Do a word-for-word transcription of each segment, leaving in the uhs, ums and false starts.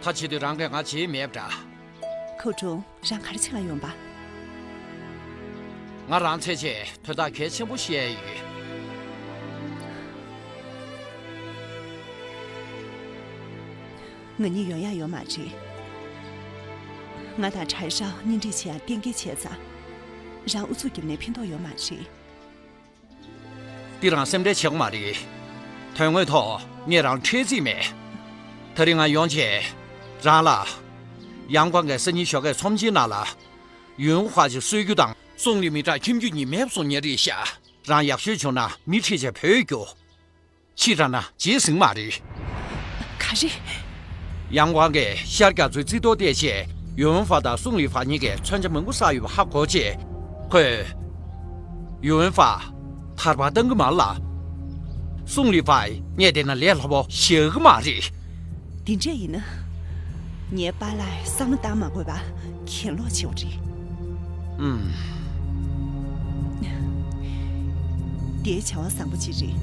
ཁ་ཆེ་དུས་རང་གིས་ང་བརྗེད་མེད་པ་འདྲ། ཁོ་ཀྲུང་། རང་ག་རེ་བྱེད་ལ་ཡོང་པ། ང་རང་ཚེ་ཆེད་དོན་དག་གལ་ཆེན་པོ་བཤད་ཡོད། ང་གཉིས་ཡོང་ཡག་ཡོད་མ་རེད། ང་དང་གྲྭ་ཧྲའོ་གཉེན་སྒྲིག་བྱེད་ཡག་གཏན་འཁེལ་བྱས་ཙང་། རང་ཨུ་ཚུགས་བརྒྱབ་ནས་ཕན་ཐོགས་ཡོད་མ་རེད། འདི་རང་སེམས་ཁྲལ་བྱེད་དགོས་མ་རེད། དོན་དངོས་ཐོག་ངས་རང་འཕྲད་རྩིས་མེད། ད་རིང་ང་ཡོང་རྗེས། རང་ལ། ཡང་ཀོང་གི་སང་ཉིན་ཞོགས་ཀས་ཚོམས་ཆེན་ནང་ལ། ཡུན་ཧྭ་ཅིག་གསོད་རྒྱུ་དང་སུང་ལི་མི་དྲག་ཁྱིམ་རྒྱུད་གཉིས་མེད་པ་བཟོ་མཁན་རེད་ཤག་རང་ཡག་ཤོས་བྱུང་ན་མི་ཁྲིད་བྱས་བྲོས་རྒྱུ། ཕྱིར་དྲགས་ན་རྗེས་ཟིན་མ་རེད། ག་རེ། ཡང་ཀོང་གིས་ཤར་རྒྱ་མཚོའི་རྩེ་ཐོག་བལྟས་རྗེས་ཡུན་ཧྭ་དང་སུང་ལི་ཧྥ་གཉིས་ཀས་མཚོན་ཆ་མང་པོ་བསགས་ཡོད་པ་ཧ་གོ་རྗེས། ཁོས། ཡུན་ཧྭ། ཐར་པ་བཏང་གི་མ་རེད་ལ། སུང་ལི་ཧྥ་ངས་བལྟས་ན་ལས་སླ་པོ་བཞག་གི་མ་རེད། འདི་འདྲས་ཡིན་ན། ངའི་པཱ་ལགས་བསམ་བློ་བཏང་མ་དགོས་པ་གྱེན་ལོག་བྱེད་པ་རེད། ཨུམ། དེའི་བྱ་བ་བཟང་པོ་ཅིག་རེད།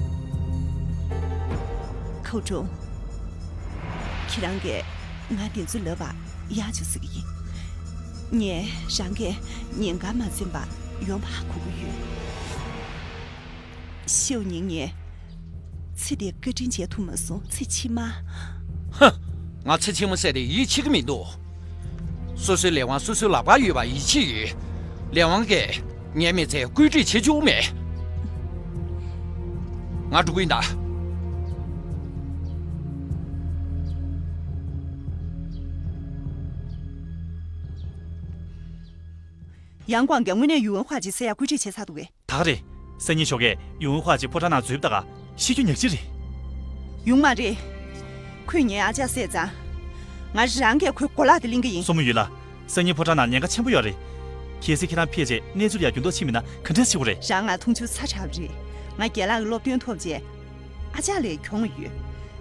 ཁོ་ཀྲུང་། ཁྱེད་རང་གིས་ང་དེ་ཚོ་ལབ་པ་ཡག་བྱུང་ཟེར་གྱི་ཡིན། ངས་རང་གིས་ཉེན་ཁ་མ་འཛེམས་པ་ཡོང་བ་ཧ་གོ་གི་ཡོད། ཤའོ་ཉིང་ངས་ཚེ་འདིར་བཀའ་དྲིན་འཇལ་ཐུབ་མ་སོང་། ཚེ་ཕྱི་མ། ཧ། ང་ཚེ་ཕྱི་མ་ཟེར་དེ་ཡིད་ཆེས་ཀྱི་མི་འདུག་སོ་སོའི་ལས་དབང་སོ་སོའི་ལག་པར་ཡོད་པ་ཡིད་ཆེས་ཡོད། ལས་དབང་གིས་ངའི་མི་ཚེ་བཀོད་སྒྲིག་བྱེད་བཅུག་མེད། ང་འགྲོ་གི་ཡིན་ད། ཡང་ཀོང་གིས་དངོས་གནས་ཡུན་ཧྭ་ཅིག་བསད་ཡག་བཀོད་སྒྲིག་བྱས་ཚར་འདུག་གས། ད་ག་རེད། སང་ཉིན་ཞོགས་ཀས་ཡུན་ཧྭ་ཅིག་ཕོ་བྲང་ནང་འཛུལ་བ་ད་ག་ཤི་རྒྱུ་ཉག་གཅིག་རེད། ཡོང་མ་རེད། ཁོས་ངའི་ཨ་ཅག་བསད་ཙང་། ང་རང་གིས་ཁོའི་གོ་ལག་དེ་ལེན་གྱི་ཡིན། སྲུ་མོ་ཡུས་ལགས། སང་ཉིན་ཕོ་བྲང་ནང་ཉེན་ཁ་ཆེན་པོ་ཡོད་རེད། གལ་སྲིད་ཁྱེད་རང་ཕེབས་རྗེས་གནས་ཚུལ་ཡར་འགྱུར་ལྡོག་ཕྱིན་མིན་ན་ག་འདྲས་བྱེད་དགོས་རེད། རང་ང་མཐོང་ཆུང་ཚ་དྲགས་པ་རེད། ང་རྒན་ལགས་ཀྱི་སློབ་སྟོན་ཐོབ་རྗེས། ཨ་ཅག་ལས་གྱོང་ཡོད།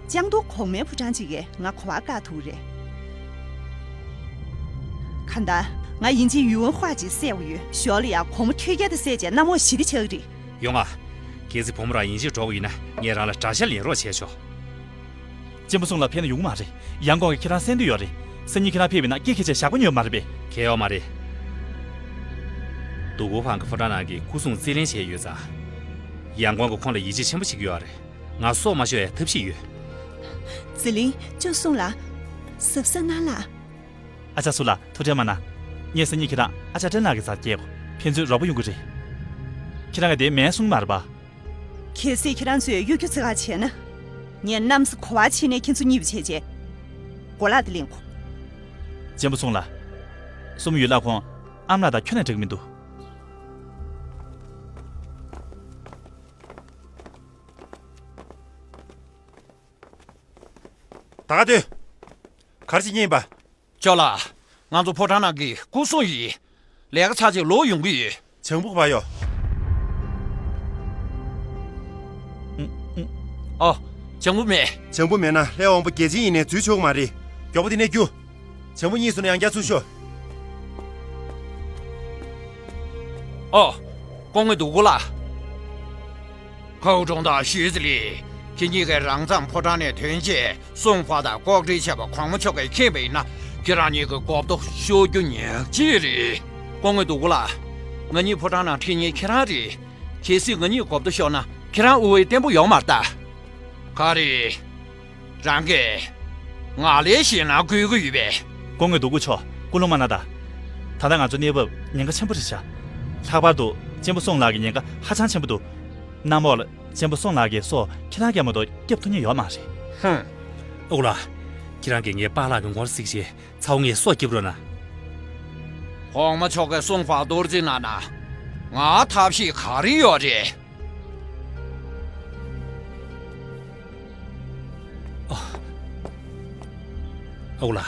ལྕང་རྡོ་གོང་མའི་ཕོ་བྲང་གཅིག་གིས་ང་གོ་བ་བཀག་ཐུབ་རེད། གང་ལྟར། ང་ཡིན་གཅིག་ཡུན་ཧྭ་ཅིག་བསད་པ་ཡོད། ཞོར་ལ་ཡང་གོང་མ་ཐོལ་རྒྱལ་དེ་བསད་རྗེས་གནམ་འོག་ཞི་བདེ་ཆགས་ཀྱི་རེད། ཡོང་ང་། གལ་སྲིད་བུ་མོ་རང་ཡིན་གཅིག་འགྲོ་གི་ཡིན་ན་ངས་རང་ལ་དགྲ་ཤ་ལེན་རོགས་བྱས་ཆོག་གཅེན་པོ་སུང་ལགས་ཕེབས་ན་ཡོང་གི་མ་རེད། ཡང་ཀོང་གིས་ཁྱེད་རང་གསན་འདོད་ཡོད་རེད། སང་ཉིན་ཁྱེད་རང་ཕེབས་པ་ཡིན་ན་སྐད་ཁྱེད་ཆ་བཞག་པ་ཉོས་མ་རེད་པས། གལ་ཡོད་མ་རེད། དུ་གུ་ཧྥང་གིས་ཕོ་བྲང་ནང་གི་སྐུ་སྲུང་རྩིས་ལེན་བྱས་ཡོད་ཙང་། ཡང་ཀོང་གིས་ཁོང་ལ་ཡིད་ཆེས་ཆེན་པོ་བྱེད་ཀྱི་ཡོད་རེད། ང་སྲོག་མ་ཤོར་བའི་ཐབས་ཤེས་ཡོད། ཟི་ལིང་། ཅོ་སུང་ལགས། གཟབ་གཟབ་གནང་ལགས། ཨ་ཅག་སུ་ལགས་ཐུགས་ཁྲལ་མ་གནང་། ངས་སང་ཉིན་ཁྱེད་རང་ཨ་ཅག་ཀྲེན་ལགས་ཀྱི་རྩར་སྐྱེལ་དགོས། ཕན་ཚུན་རོགས་པ་ཡོང་གི་རེད། ཁྱེད་རང་གིས་དེ་མིན་གསུང་གི་མ་རེད་པ། གལ་སྲིད་ཁྱེད་རང་ཚོས་གཡོ་སྒྱུ་རྩི་ག་བྱས་ན། ངས་གནམ་ས་གོ་བ་ཕྱེ་ནས་ཁྱེད་ཚོ་གཉིས་པོ་བྱས་རྗེས། གོ་ལག་དེ་ལེན་དགོས། གཅེན་པོ་སུང་ལགས། སྲུ་མོ་ཡུས་ལགས་ཁོང་ཨ་མ་ལགས་དང་ཁྱོན་ནས་འགྲིག་གི་མི་འདུག་ད་ག་དུས། ག་རེ་བྱེད་ཀྱི་ཡིན་པ། ཅོ་ལགས། ང་ཚོ་ཕོ་བྲང་ནང་གི་སྐུ་སྲུང་ཡིན། ལས་ཀ་ཚར་རྗེས་ལོག་ཡོང་གི་ཡོད། བྱང་བུ་ག་པར་ཡོད། ཨ། བྱང་བུ་མེད། བྱང་བུ་མེད་ན་ལྷའི་དབང་པོ་བརྒྱ་བྱིན་ཡིན་ནའི་འཛུལ་ཆོག་གི་མ་རེད། མགྱོགས་པོ་དེ་ནས་རྒྱུགས། བྱང་བུ་གཉིས་སུ་ནས་ཡང་བསྐྱར་ཚུར་ཤོག་ཨོ། སྐུ་ངོ་དུ་གུ་ལགས། ཁའུ་ཀྲུང་དང་ཞུས་ཙི་ལི། ཁྱེད་གཉིས་ཀས་རང་མཚམས་ཕོ་བྲང་ནས་ཐོན་རྗེས་སུང་ཧྥ་དང་ལྐོག་འབྲེལ་བྱས་པ་གོང་མ་མཆོག་གིས་མཁྱེན་པ་ཡིན་ན། ཁྱེད་རང་གཉིས་ཀྱི་མགོ་ཐོག་ཤོར་རྒྱུ་ཉག་གཅིག་རེད། སྐུ་ངོ་དུ་གུ་ལགས། ང་གཉིས་ཕོ་བྲང་ནང་ཁྲིད་མཁན་ཁྱེད་རང་རེད། གལ་སྲིད་ང་གཉིས་མགོ་ཐོག་ཤོར་ན་ཁྱེད་རང་དབུ་འོས་བརྟན་པོ་ཡོད་མ་རེད་ད། ག་རེ། རང་གིས་ང་ལས་ཞེད་སྣང་སྐུལ་གྱི་ཡོད་པས། སྐུ་ངོ་དུ་གུ་མཆོག་ཀུན་སློང་མ་གནང་དང་། ད་ལྟ་ང་ཚོའི་གནས་བབ་ཉེན་ཁ་ཆེན་པོ་རེད་ཤག་ལྷག་པར་དུ་གཅེན་པོ་སུང་ལགས་ཀྱི་ཉེན་ཁ་ཧ་ཅང་ཆེན་པོ་འདུག་གནམ་འོག་ལ་གཅེན་པོ་སུང་ལགས་ཀྱི་སྲོག་ཁྱེད་རང་གིས་མ་གཏོགས་སྐྱོབ་ཐུབ་མཁན་ཡོད་མ་རེད། ཧུམ། ཨོ་ལགས། ཁྱེད་རང་གིས་ངའི་པཱ་ལགས་ཀྱི་ངོ་གཟིགས་བྱས་ཚ་བོ་ངའི་སྲོག་སྐྱོབ་རོགས་གནང་། གོང་མ་མཆོག་གིས་སུང་ཧྥ་གཏོར་རྩིས་གནང་ན། ང་ཐབས་ཤེས་ག་རེ་ཡོད་རེད། ཨ། ཨོ་ལགས།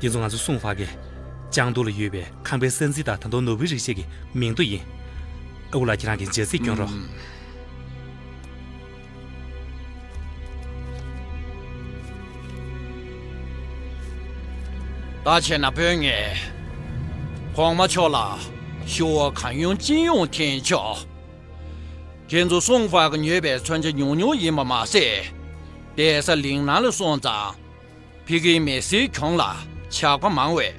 འདི་ཚོ་ང་ཚོ་སུང་ཧྥ་གིས་ལྕང་རྡོ་ལ་ཡོད་པའི་ཁང་པའི་ས་འཛིན་དང་ད་དུང་ནོར་བུའི་རིགས་བཅས་ཀྱི་མིང་ཐོ་ཡིན། ཨོ་ལགས། ཁྱེད་རང་གིས་འཇལ་རྩིས་སྐྱོན་རོགས། ཨུམ། ད་བྱས་ན་དཔོན་ངས་གོང་མ་མཆོག་ལ་ཞུ་བ་གང་ཡོང་ཅི་ཡོང་འཐེན་ཆོག་ཁྱེད་ཚོ་སུང་ཧྥ་གིས་ཉོས་པའི་མཚོན་ཆ་ཉུང་ཉུང་ཡིན་པ་མ་ཟད། བསྡད་ས་ལིང་ནང་ལ་སོང་ཙང་ ཕི་གིའི་མི་སེར་གྱོང་ལ་ཇག་པ་མང་བས།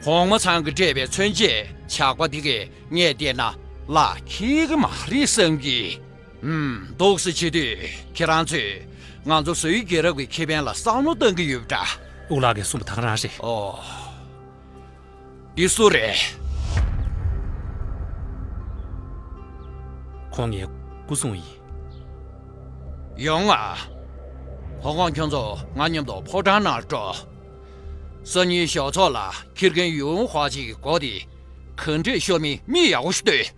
གོང་མ་ཚང་གིས་སྤྲད་པའི་མཚོན་ཆས་ཇག་པ་འདི་གས་ངས་བལྟས་ན་གླགས་འཁེལ་གི་མ་རེད་བསམ་གི། ཨུམ། འདུག་སེ་བྱེད་དུས་ཁྱེད་རང་ཚོས་ང་ཚོ་བཟོའི་རྒྱལ་རབས་ཀྱི་ཁེ་ཕན་ལ་བསམ་བློ་གཏང་གི་ཡོད་པ་འདྲ། ཨུ་ལགས་ཀྱིས་གསུངས་པ་ད་ག་རང་རེད། ཨོ། འདི་སུ་རེད། ཁོང་ངའི་སྐུ་སྲུང་ཡིན། ཡོང་ང་། དོ་དགོང་ཁྱོད་ཚོ་ང་མཉམ་དུ་ཕོ་བྲང་ནང་འགྲོ། སང་ཉིན་ཞོགས་ཚོགས་ལ་ཁྱི་རྒན་ཡུང་ཧྭ་ཅི་གི་མགོ་དེ་ག་འདྲས་ཤོར་མིན་མིག་ཡག་པོ་ཞིག་ལྟོས།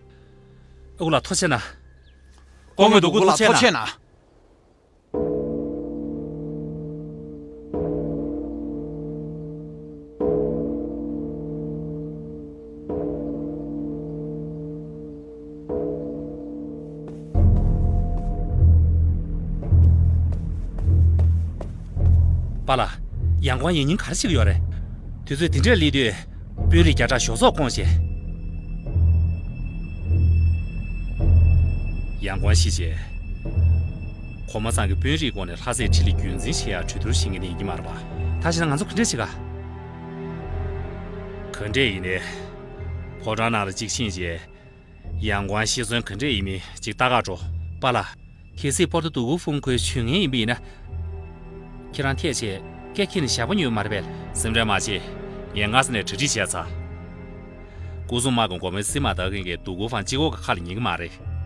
ཨ་ཁུ་ལགས་ཐུགས་རྗེ་གནང་། ཁོང་གི་སྡུག་ཨ་ཁུ་ལགས་ཐུགས་རྗེ་གནང་། པཱ་ལགས། ཡང་ཀོང་ཡིག་རྙིང་ག་རེ་བྱེད་ཀྱི་ཡོད་རེད། དུས་ཚོད་འདི་འདྲས་སླེབས་དུས། དཔོན་རིགས་བརྒྱ་ཕྲག་ཞོགས་ཚོགས་བསྐོངས་བྱས། ཡང་ཀོང་ཤི་རྗེས། གོང་མ་ཚང་གིས་དཔོན་རིགས་བསྐོངས་ནས་ལྷ་སྲས་ཁྲི་ལ་རྒྱུན་འཛིན་བྱེད་ཡག་གྲོས་བསྡུར་བྱེད་མཁན་དེ་ཡིན་གྱི་མ་རེད་པ། ད་བྱས་ན་ང་ཚོ་ག་འདྲས་བྱེད་ག་ག་འདྲས་ཡིན་ནའི། ཕོ་བྲང་ནང་ལ་གཅིག་ཕྱིན་བྱས། ཡང་ཀོང་ཤི་གསོན་ག་འདྲས་ཡིན་མིན་གཅིག་ལྟ་ག་འགྲོ། པཱ་ལགས། གལ་སྲིད་པོར་ཏོ་སྡུག་གུ་ཧྥུང་ཁོའི་ཇུས་ངན་ཡིན་པ་ཡིན་ན། ཁྱེད་རང་ཐད་བྱས་སྐད་འཁྱེར་ནས་ཞག་པོ་ཉོས་མ་རེད་པས། སེམས་ཁྲལ་མ་བྱེད། ངས་སྔ་ས་ནས་གྲ་སྒྲིག་བྱས་ཚར། སྐུ་སྲུང་དམག་གི་འགོ་དཔོན་སི་མ་ད་གིན་གྱིས་སྡུག་གུ་ཧྥང་གཅིག་པོ་གི་ཁ་ལ་ཉན་གི་མ་རེད།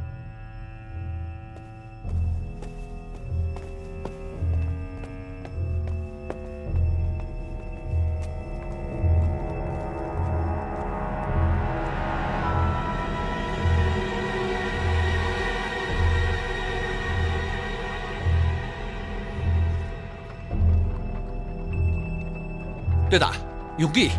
ལྟོས་དང་། ཡོང་གི།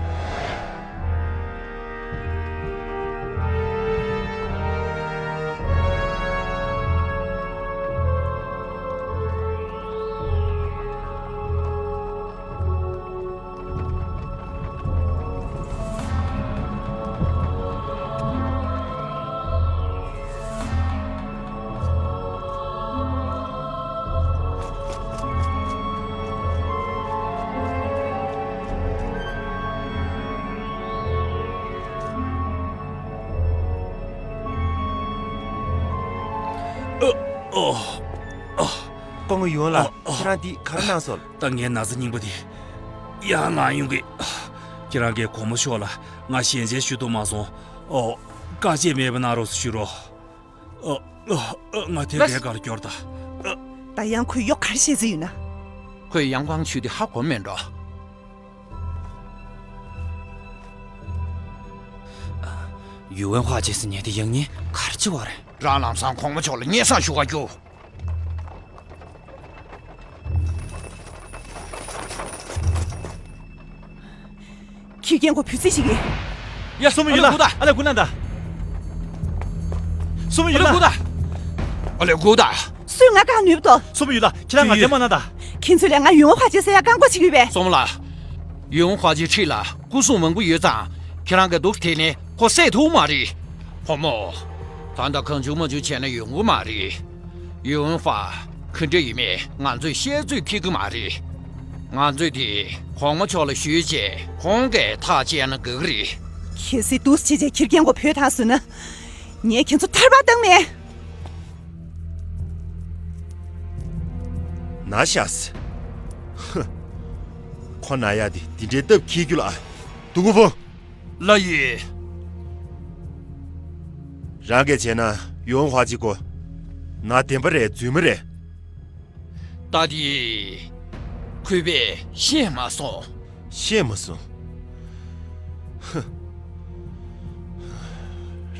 ཨ། ཨ། ཨ། སྐུ་ངོ་ཡོན་ལགས། ཨ། ཨ། ཁྱེད་རང་འདི་ག་རེ་གནང་སོང་། ད་ངའི་ན་ཚ་རྙིང་པ་འདི་ཡང་ལངས་ཡོང་གི། ཁྱེད་རང་གིས་གོང་མ་མཆོག་ལ་ང་ཞལ་མཇལ་ཞུ་ཐུབ་མ་སོང་། ཨོ། དཀའ་སྤྱད་མེད་པ་གནང་རོགས་ཞུ་རོགས། ཨ། ཨ། ཨ། ང་དེ་ལས་ཀར་སྐྱོར་ད། ཨ། ད་ཡང་ཁོས་གཡོག་ག་རེ་བཤད་རྩིས་ཡོད་ན། ཁོས་ཡང་ཀོང་ཞུས་ཏེ་ཧ་གོ་མེད་འགྲོ། ཡུ་ཝེན་ཧྭ་ཅི་ཟེར་མཁན་དེ་ཡང་སྙིང་ག་རེ་བྱེད་པ་རེད། རང་ལམ་སང་གོང་མ་མཆོག་ལ་སྙན་སེང་ཞུ་ག་རྒྱུགས། ཁྱི་རྒན་གོ་བུ་རྩིས་ཤིག་གིས། ཡ། སོ་མོ་ཡུལ་ལ། ཨ་ལེ་གུ་ན་ད། སོ་མོ་ཡུལ་ལ། ཨ་ལེ་གུ་ད། ཨ་ལེ་གུ་ད། སུས་ང་བཀག་ནུས་པ་དོ། སོ་མོ་ཡུལ་ལ། ཁྱེད་རང་ང་དེ་མ་ན་ད། ཁྱེད་ཚོས་ལས་ང་ཡུང་ཧྭ་ཅི་ཟེར་ཡ་བཀག་འགོག་བྱེད་ཀྱི་ཡོད་པས། སོ་མོ་ལ། ཡུང་ཧྭ་ཅི་ཁྲི་ལ་སྐུ་སྲུང་མང་པོ་ཡོད་ཙང་ཁྱེད་རང་གི་སྡུག་དེ་ནི་ཁོ་སེལ་ཐུབ་མ་རེད། ཁོ་མོ། ད་ལྟ་གང་བྱུང་མ་བྱུང་བྱས་ན་ཡོང་གི་མ་རེད། ཡུང་ཧྥ་ག་འདྲ་ཡིན་མིན་ང་ཚོས་བཤད་ཚོད་ཐིག་གི་མ་རེད། ང་ཚོས་དེ་གོང་མ་མཆོག་ལ་ཞུས་རྗེས་ཁོང་གིས་ཐག་བཅད་ན་འགྲིག་གི་རེད། གལ་སྲིད་འདུག་སེ་བྱས་རྗེས་ཁྱི་རྒན་གོ་བོས་ཐང་སོང་ན། ངས་ཁྱེད་ཚོ་ཐར་པ་བཏང་མེད། ན་ཤ་སི། ཧུ། ཁོ་ན་ཡ་དེ་འདི་འདྲའི་སྟབས་ཁྱི་རྒྱུ་ལ། སྡུག་གུ་ཧྥུང་། ལགས་ཡོད། རང་གིས་བྱས་ན་ཡོང་ཧྭ་ཅི་ཁོ་ན་བདེན་པ་རེད་རྫུན་མ་རེད། ད་དེ་གུས་པས་ཤེས་མ་སོང་། ཤེས་མ་སོང་། ཧུ།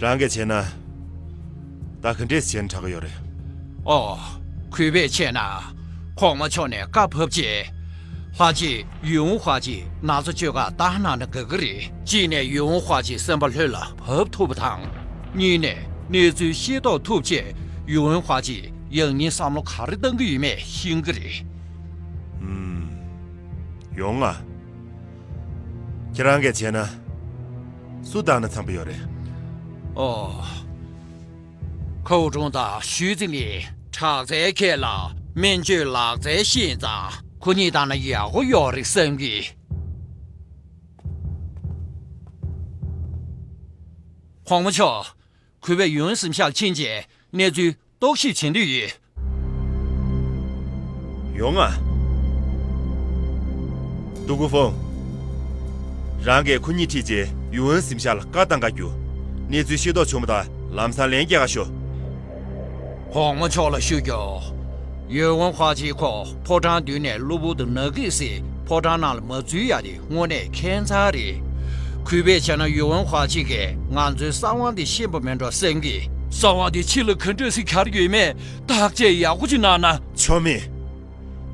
རང་གིས་བྱས་ན་ད་ག་འདྲས་བྱས་ན་དྲག་གི་ཡོད་རེད། ཨོ། གུས་པས་བྱས་ན་གོང་མ་མཆོག་ནས་བཀའ་ཕབ་རྗེས། ལྷ་རྗེ་ཡུང་ཧྭ་ཅི་ན་ཚ་བཅོས་ཁ་བཏང་གནང་ན་འགྲིག་གི་རེད། གཅིག་ནས་ཡུང་ཧྭ་ཅི་སེམས་པ་ལྷོད་ལ་བབས་ཐུབ་པ་དང་། གཉིས་ནས་གནས་ཚུལ་ཤེས་རྟོགས་ཐུབ་རྗེས་ཡུང་ཧྭ་ཅི་ཡང་སྙིང་བསམ་བློ་ག་རེ་བཏང་གི་ཡོད་མེད་ཤེས་ཀྱི་རེད། ཨུམ། ཡོང་ང་། ཁྱེད་རང་གིས་བྱས་ན་སུ་བཏང་ན་འཚམ་པོ་ཡོད་རེད། ཨོ། ཁའུ་ཀྲུང་དང་ཞུས་ཙི་ལིན་དྲག་རྩལ་མཁས་ལ་སྨན་བཅོས་ལག་རྩལ་ཤེས་ཙང་ ཁོ་གཉིས་བཏང་ན་ཡག་པོ་ཡོད་རེད་བསམ་གི། གོང་མ་མཆོག་གུས་པས་ཡུན་གཟིམ་ཤག་ལ་ཕྱིན་རྗེས་གནས་ཚུལ་རྟོག་ཞིབ་བྱེད་འདོད་ཡོད། ཡོང་ང་། ཏུའུ་ཀུའུ་ཧྥུང་། རང་གིས་ཁོ་གཉིས་ཁྲིད་རྗེས་ཡུན་གཟིམ་ཤག་ལ་བཀའ་བཏང་ག་རྒྱུ། གནས་ཚུལ་ཤེས་རྟོགས་བྱུང་བ་དང་ལམ་སང་ལན་རྒྱག་ག་ཤོག་གོང་མ་མཆོག་ལ་ཞུ་རྒྱུ། ཡུན་ཧྥང་ཧྭ་ཅི་ཁོ་ཕོ་བྲང་མདུན་ནས་གློ་བུར་དུ་ནག་གིས་བསྲེགས་ཕོ་བྲང་ནང་ལ་མ་འཛུལ་ཡ་དེ་དངོས་གནས་ཁྱད་མཚར་རེད། གུས་པས་བྱས་ན་ཡུན་ཧྥང་ཧྭ་ཅི་གིས་ང་ཚོའི་གསང་བ་འདི་ཤེས་པ་མིན་འགྲོ་བསམ་གི། གསང་བ་འདི་ཕྱི་ལ་ག་འདྲ་སེ་གྱར་ཡོད་མེད་བརྟག་དཔྱད་ཡག་པོ་ཅིག་གནང་ན། ཆོ་མེད།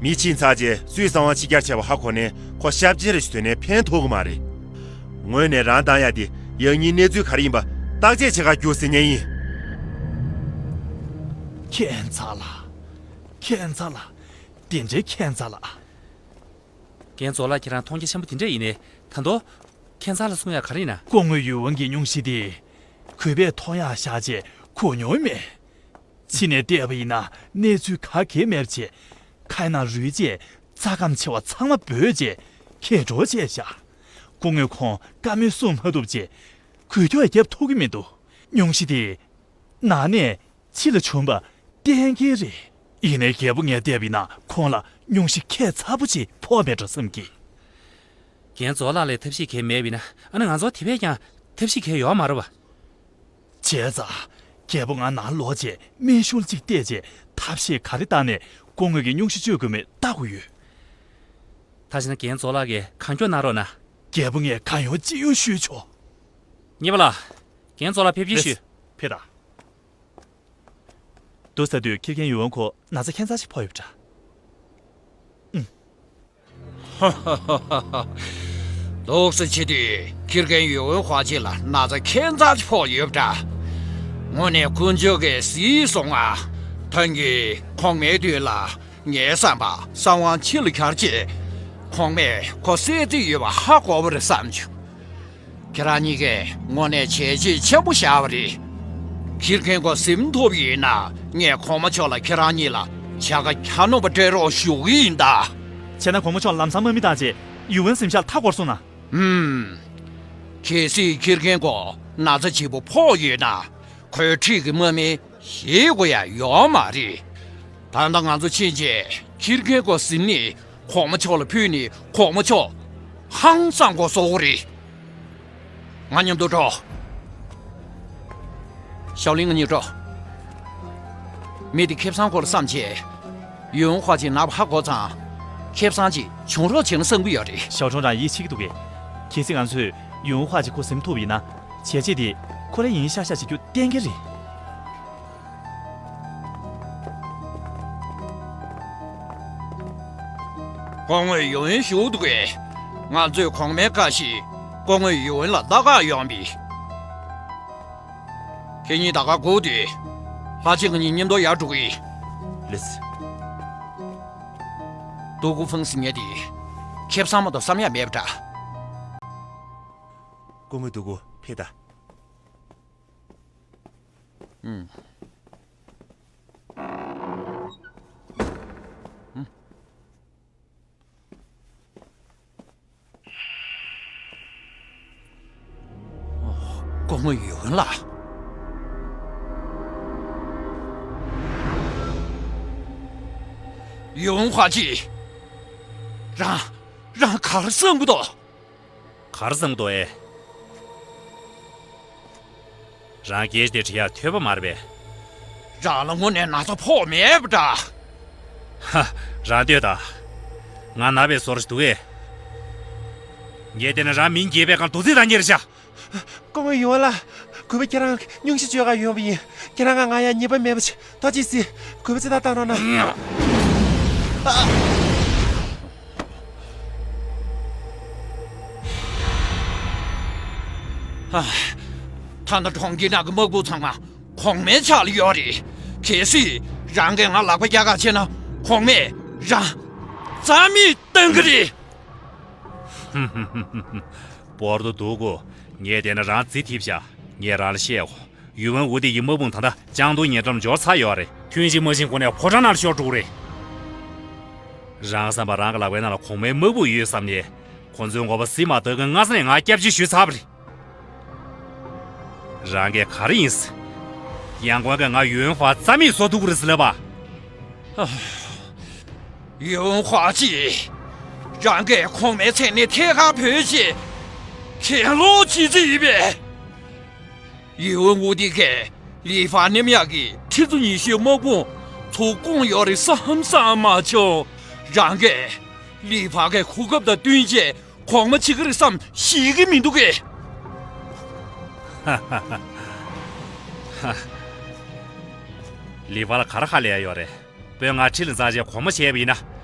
མི་ཕྱིན་ཚར་རྗེས་སུས་གསང་བ་ཕྱི་གྱར་བྱས་པ་ཧ་གོ་ནས་ཁོ་ཤབ་ཅེ་རེ་ཞིག་ཐོན་ནས་ཕན་ཐོགས་ཀྱི་མ་རེད། ངོས་ནས་རང་བཏང་ཡ་དེ་ཡང་སྙིང་གནས་ཚུལ་ག་རེ་ཡིན་པ་བརྟག་དཔྱད་བྱེད་ག་རྒྱུགས་ཟེར་མཁན་ཡིན། ཁྱད་མཚར་ལ། ཁྱད་མཚར་ལ། དེ་འདྲའི་ཁྱད་མཚར་ལ། རྒན་ཛོ་ལགས་ཁྱེད་རང་མཐོང་རྒྱ་ཆེན་པོ་དེ་འདྲ་ཡིན་ནའི་ད་དུང་ཁྱད་མཚར་ལ་གསུང་ཡ་ག་རེ་ཡིན་ན། སྐུ་ངོ་ཡུས་ཝུན་གྱི་སྙུང་གཞི་དེ་གུས་པས་མཐོང་ཡག་བཞག་རྗེས་གོ་མྱོང་མེད། ཕྱི་ནས་བལྟས་པ་ཡིན་ན་གནས་ཚུལ་ག་གེ་མེད་པ་བྱས། ཁའི་ནང་རུལ་རྗེས་རྩ་ཁམས་ཆེ་བ་ཚང་མ་སྦོས་རྗེས་ཁེ་གྲོགས་བྱས་བཞག་སྐུ་ངོས་ཁོང་བཀའ་མོལ་གསུང་མ་ཐུབ་རྗེས་འགུལ་སྐྱོད་རྒྱབ་ཐུབ་ཀྱི་མི་འདུག་སྙུང་གཞི་དེ་ནང་ནས་ཕྱི་ལ་བྱུང་བ་གཏན་འཁེལ་རེད། ཡིན་ནའི་རྒྱལ་པོ་ངས་བལྟས་པ་ཡིན་ན་ཁོང་ལ་སྙུང་གཞི་ཁྱད་མཚར་པོ་ཅིག་ཕོག་མེད་འགྲོ་བསམ་གི། རྒན་ཛོ་ལགས་ལ་ཐབས་ཤེས་གང་ཡང་མེད་པ་ཡིན་ན་ཨ་ནི་ང་ཚོ་དེ་བས་ཀྱང་ཐབས་ཤེས་གང་ཡང་ཡོད་མ་རེད་པ། བྱས་ཙང་རྒྱལ་པོ་ང་ནང་ལོག་རྗེས་སྨན་ཤུལ་གཅིག་བལྟས་རྗེས་ཐབས་ཤེས་ག་རེ་བཏང་ནས་སྐུ་ངོ་གི་སྙུང་གཞི་གཅོད་དགོས་མེད་བལྟ་དགོས་ཡོད། ད་བྱས་ན་རྒན་ཛོ་ལགས་ཀྱིས་གང་མགྱོགས་གནང་རོགས་གནང་། རྒྱལ་པོ་ངས་གང་ཡོང་ཅི་ཡོང་ཞུས་ཆོག་གཉེར་པ་ལགས། རྒན་ཛོ་ལགས་ཕེབས་སྐྱེལ་ཞུས། ཕེབས་དང་། འདུག་ཟེར་དུས་ཁྱི་རྒན་ཡུལ་དབང་ཁོ་ན་ཚ་ཁྱད་མཚར་ཞིག་ཕོག་ཡོད་པ་འདྲ། ཨུམ། འདུག་སེ་བྱེད་དུས་ཁྱི་རྒན་ཡུལ་དབང་ཧྭ་ཅི་ལ་ན་ཚ་ཁྱད་མཚར་ཞིག་ཕོག་ཡོད་པ་འདྲ། དངོས་གནས་དཀོན་མཆོག་གིས་གཟིགས་སོང་ང་། ད་གིན་གོང་མའི་དུས་ལ་ངའི་བསམ་པ་གསང་བ་ཕྱི་ལ་གྱར་རྗེས་གོང་མས་ཁོ་བསད་རྩིས་ཡོད་པ་ཧ་གོ་བ་རེད་བསམ་བྱུང་། ཁྱེད་རང་གཉིས་ཀས་དངོས་གནས་བྱས་རྗེས་ཆེན་པོ་བཞག་པ་རེད། ཁྱི་རྒན་ཁོ་གཟིམ་ཐུབ་ཡིན་ན་ངས་གོང་མ་མཆོག་ལ་ཁྱེད་རང་གཉིས་ལ་བྱ་དགའ་གྱ་ནོམ་པ་སྤྲད་རོགས་ཞུ་གི་ཡིན་ད། བྱས་ན་གོང་མ་མཆོག་ལམ་སང་དམག་མི་བཏང་རྗེས་ཡུལ་དབང་གཟིམ་ཤག་ལ་མཐའ་བསྐོར་སོང་ན། ཨུམ། གལ་སྲིད་ཁྱི་རྒན་ཁོ་ན་ཚ་ལྗིད་པོ་ཕོག་ཡོད་ན་ཁོའི་འཁྲིས་ཀྱི་དམག་མི་ཞེད་དགོས་ཡ་ཡོད་མ་རེད། ད་ལྟ་ང་ཚོ་ཕྱིན་རྗེས་ཁྱི་རྒན་ཁོ་གཟིམ་ནས་གོང་མ་མཆོག་ལ་ཕུལ་ནས་གོང་མ་མཆོག་ཧང་སང་དགོས་བཟོ་གི་རེད། ང་མཉམ་དུ་འགྲོ། ཞའོ་ལིང་ང་གཉིས་འགྲོ། མི་དེ་ཁེ་བཟང་སྐོར་བསམ་བྱས། ཡུན་ཧྭ་ཅིན་ནག་པོ་ཧ་གོ་ཙང་། ཁེ་བཟང་ཅིག་བྱུང་རོགས་བྱས་ན་བསམ་གྱི་ཡོད་རེད། ཞའོ་ཁྲོང་རང་ཡིད་ཆེས་ཀྱི་འདུག་གས། གལ་སྲིད་ང་ཚོས་ཡུན་ཧྭ་ཅིན་ཁོ་ཟིན་ཐུབ་པ་ཡིན་ན། བྱས་རྗེས་དེ་ཁོ་རང་ཡིན་ཤག་ཤག་བྱེད་རྒྱུ་གཏན་འཁེལ་རེད། སྐུ་ངོ་ཡུན་བཞུགས་འདུག་གས། ང་ཚོས་གོང་མའི་བཀའ་བཞིན་སྐུ་ངོ་ཡུན་ལ་ལྟ་ག་ཡོང་བས། ཁྱེད་གཉིས་ད་ག་སྒུག་དུས། ཧྭ་ཅིན་ང་གཉིས་མཉམ་དུ་ཡར་འགྲོ་གི་ཡིན། ལགས་སོ། ཏུའུ་ཀུའུ་ཧྥུང་ཟེར་མཁན་དེ་ཁེ་བཟང་མ་གཏོགས་བསམ་ཡག་མེད་པ་འདྲ། སྐུ་ངོ་ཏུའུ་ཀུའུ་ཕེབས་དང་། ཨུམ། ཨུམ། སྐུ་ངོ་ཡུན་ལགས། ཡུན་ཧྭ་ཅིན། རང་། རང་ག་རེ་བསམ་གྱི་འདུག་ག་རེ་བསམ་གྱི་འདུག་ཨེ། རང་སྐད་ཆ་དེ་དྲི་ཡག་ཐོས་པ་མ་རེད་པས། རང་ལ་དངོས་གནས་ན་ཚ་ཕོག་མེད་པ་འདྲ། ཧ། རང་ལྟོས་དང་། ང་ན་བའི་བཟོ་འདྲ་ཞིག་འདུག་གས། ངས་བལྟས་ན་རང་མིང་རྒྱས་པའི་སྒང་རྡོག་རྫིས་རང་རྒྱས་རེད་ཤག་སྐུ་ངོ་ཡུན་ལགས། གུས་པ་ཁྱེད་རང་སྙུང་གཞི་བཅོས་ག་ཡོང་བ་ཡིན། ཁྱེད་རང་ང་ང་ཡ་ཉེས་པ་མེད་པ་ཞིག་ཐོག་ཅིག་སི། གུས་པ་ཚེ་ཐག་བཏང་རོགས་གནང་། ཨ། ད་ལྟ་གྲོང་ཁྱེར་ནང་གི་དམག་དཔུང་ཚང་མ་གོང་མའི་ཕྱག་ལ་ཡོད་རེད། གལ་སྲིད་རང་གིས་ང་ལག་པ་རྒྱག་ག་བྱས་ན་གོང་མས་རང་རྩ་མེད་གཏོང་གི་རེད། སྤོར་ཏོ་ཏུའུ་ཀུའུ། ངས་བལྟས་ན་རང་རྫི་ཐིབས་ཤག་ངས་རང་ལ་བཤད་གོ། ཡུལ་དབང་ཝུ་ཏི་ཡི་དམག་དཔུང་ད་ལྟ་ཅང་ཏུའུ་ཉེ་འགྲམ་འབྱོར་ཚར་ཡོད་རེད། ཐུན་བཞི་མ་ཕྱིན་གོང་ནས་ཕོ་བྲང་ནང་ལ་ཤོར་འགྲོ་གི་རེད། རང་བསམ་པ་རང་གི་ལག་པའི་ནང་ལ་གོང་མའི་དམག་དཔུང་ཡོད་བསམ་ནས། ཁོང་ཚོའི་ངོ་བོ་གཟིགས་མ་ཐུབ་མཁན་སྔ་ས་ནས་ང་སྐྱབས་བཅོལ་ཞུས་ཚར་བ་རེད། རང་གིས་ག་རེ་ཡིན་ཟེར། ཡང་ཀོང་གིས་ང་ཡུན་ཧྥ་རྩ་མེད་བཟོ་ཐུབ་ཀྱི་རེད་ཟེར་ལབ་པ། ཡུན་ཧྥ་ཅི། རང་གིས་གོང་མའི་མཚན་ནས་ཐད་ཀར་བོས་རྗེས། གྱེན་ལོག་བྱེད་རྩིས་ཡིན་པས། ཡུན་ཧྥ་དེ་གས་ལི་ཧྥ་མཉམ་ཡག་གི་ཁྲི་ཚོ་ཉི་ཤུའི་དམག་དཔུང་ཚོ་བསྐོངས་ཡོད་རེད་བསམ་བསམ་མ་བྱུང་། རང་གིས་ལི་ཧྥ་གི་གོ་སྐབས་དང་བསྟུན་བྱས་གོང་མ་བྱེད་ཀྱི་རེད་བསམ་ཤེས་ཀྱི་མི་འདུག་གས། ལི་ཧྥ་ལ་ག་རེ་ཧ་ལས་ཡ་ཡོད་རེད། དཔོན་ང་ཁྲི་ལ་འཛེགས་བྱས་གོང་མ་བྱས་པ་ཡིན་ན།